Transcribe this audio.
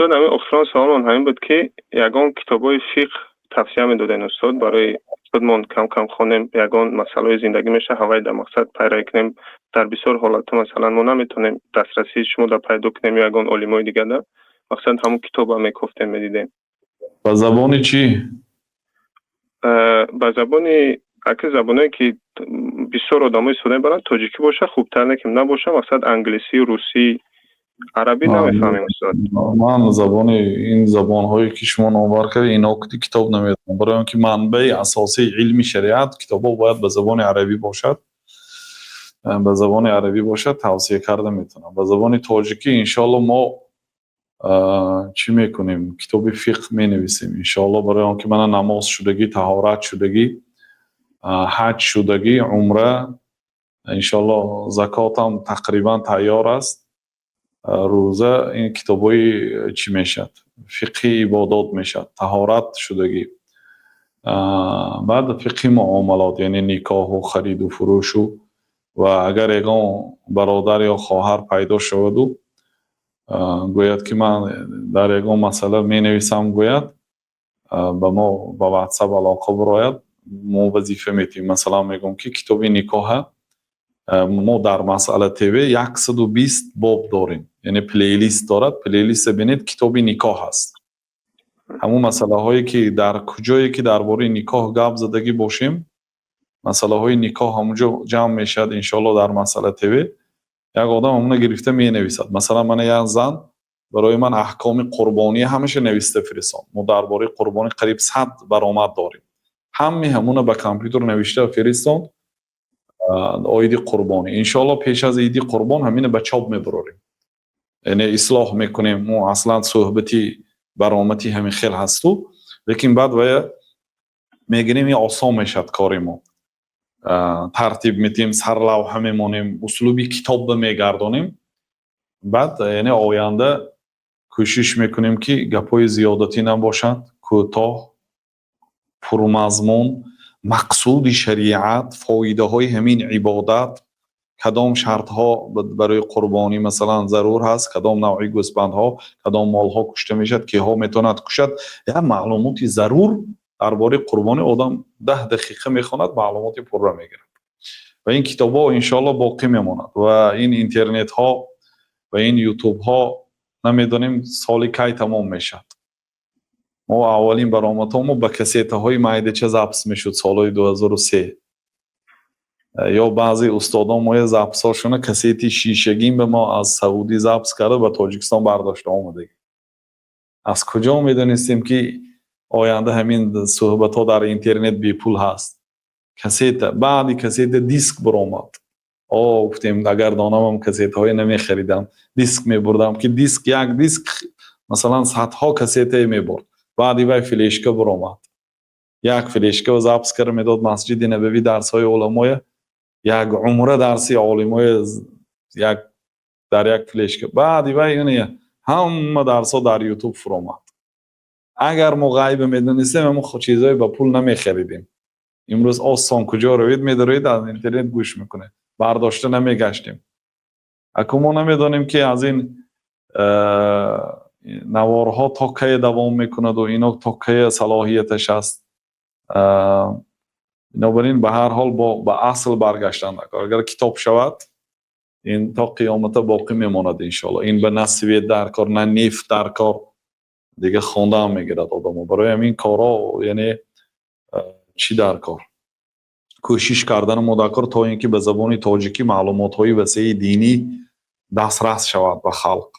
Устод, ҳамин охирон саволмон ҳамин буд, ки ягон китобҳои фиқҳ тавсия медодем, устод, барои худмон кам-кам хонем, ягон масъалаҳои зиндагӣ меша, ҳавай дар мақсад пайравӣ кунем. Дар бисёр ҳолатҳо, масалан, мо наметавонем дастрасии шумо дар пайдо кунем ё ягон олимои дигар да мақсад ҳамон китоба мекофтем, медидем. Ба забони чӣ? Ба забони аки забоное, ки бисёр одамо истифода мебаранд, тоҷикӣ боша хубтар, не ки набоша, мақсад, англисӣ, русӣ, арабӣ намефаҳмем, устод. Ман забони ин забонҳое, ки шумо номбар кардед, ино китоб намедонам, барои он ки манбаи асосии илми шариат китобҳо бояд ба забони арабӣ бошад. Ба забони арабӣ бошад, тавсия карда метавонам. Ба забони тоҷикӣ, иншоалло, мо чӣ мекунем? Китоби фиқҳ менависем, иншоалло, барои он ки мана намоз шудагӣ, таҳорат шудагӣ, ҳаҷ шудагӣ, умра, иншоалло, закотам тақрибан тайёр аст, рӯза. Ин китобҳои чӣ мешавад? Фиқҳи ибодот мешавад, таҳорат шудагӣ, баъд фиқҳи муомалот, яъне никоҳу хариду фурӯшу. Ва агар ягон бародар ё хоҳар пайдо шаваду гӯяд, ки ман дар ягон масъала менависам, гӯяд, ба мо ба Ватсап алоқа бирояд, мо вазифа метиҳем. Масалан, мегӯем, ки китоби никоҳа мо дар Масъала ТВ 120 боб дорем, яъне плейлист дорад. Плейлиста бинед, китоби никоҳ аст. Ҳамун масъалаҳое, ки дар куҷое ки дар бораи никоҳ гап задагӣ бошем, масъалаҳои никоҳ ҳамунҷо ҷамъ мешавад, иншоалло. Дар Масъала ТВ як одам ҳамуна гирифта менависад. Масалан, мана як зан барои ман аҳкоми қурбонӣ ҳамаша нависта фиристод. Мо дар бораи қурбонӣ қариб 100 баромад дорем. Ҳамаи ҳамуна ба компютер навишта фиристонд оиди қурбонӣ. Иншоалло, пеш аз Иди Қурбон ҳамина ба чоп мебарорем, яъне ислоҳ мекунем. Мо аслан суҳбати баромадӣ ҳамин хел ҳасту, лекин баъд вая мегирем, ин осон мешавад кори мо. Тартиб метиҳем, сарлавҳа мемонем, услуби китобба мегардонем. Баъд, яъне, оянда кӯшиш мекунем, ки гапҳои зиёдатӣ набошад, кӯтоҳ, пурмазмун, мақсуди шариат, фоидаҳои ҳамин ибодат, кадом шартҳо барои қурбонӣ, масалан, зарур ҳаст, кадом навъи гӯсбандҳо, кадом молҳо кушта мешавад, киҳо метавонад кушад. Як маълумоти зарур дар бораи қурбонӣ одам 10 дақиқа мехонад, маълумоти пурра мегирад. Ва ин китобҳо, иншоалло, боқӣ мемонад. Ва ин интернетҳо ва ин ютубҳо намедонем соли кай тамом мешавад. Мо аввалин баромадҳо мо ба кассетаҳои майдача запис мешуд солҳои 2003, ё баъзе устодон моя записҳошона кассети шишагин ба мо аз Саудӣ запис карда, ба Тоҷикистон бардошта омадагӣ. Аз куҷо медонистем, ки оянда ҳамин суҳбатҳо дар интернет бепул ҳаст? Кассета, баъди кассета диск баромад. О, гуфтем, агар донамам, кассетаҳое намехаридам, диск мебурдам, ки диск, як диск, масалан, садҳо кассетае мебурд. Баъди вай флешка баромад. Як флешка запис карда медод Масҷиди Набавӣ дарсҳои уламоя, як умра дарси олимоя як дар як флешка. Баъди вай ҳама дарсҳо дар Ютуб фуромад. Агар мо ғайба медонистем, ҳамон чизҳое ба пул намехаридем. Имрӯз осон, куҷо равед, медароед, аз интернет гӯш мекунед, бардошта намегаштем. Аку мо намедонем, ки аз ин наворҳо то кае давом мекунаду ино то кае салоҳияташ аст. Бинобар ин, ба ҳар ҳол, бо ба асл баргаштан даркор. Агар китоб шавад, ин то қиёмата боқӣ мемонад, иншоалло. Ин ба на свет даркор, на нефт даркор, дига хондаам мегирад одамо. Барои ҳамин корҳо, яъне, чӣ даркор? Кӯшиш кардани мо даркор, то ин ки ба забони тоҷикӣ маълумотҳои васеи динӣ дастрас шавад ба халқ.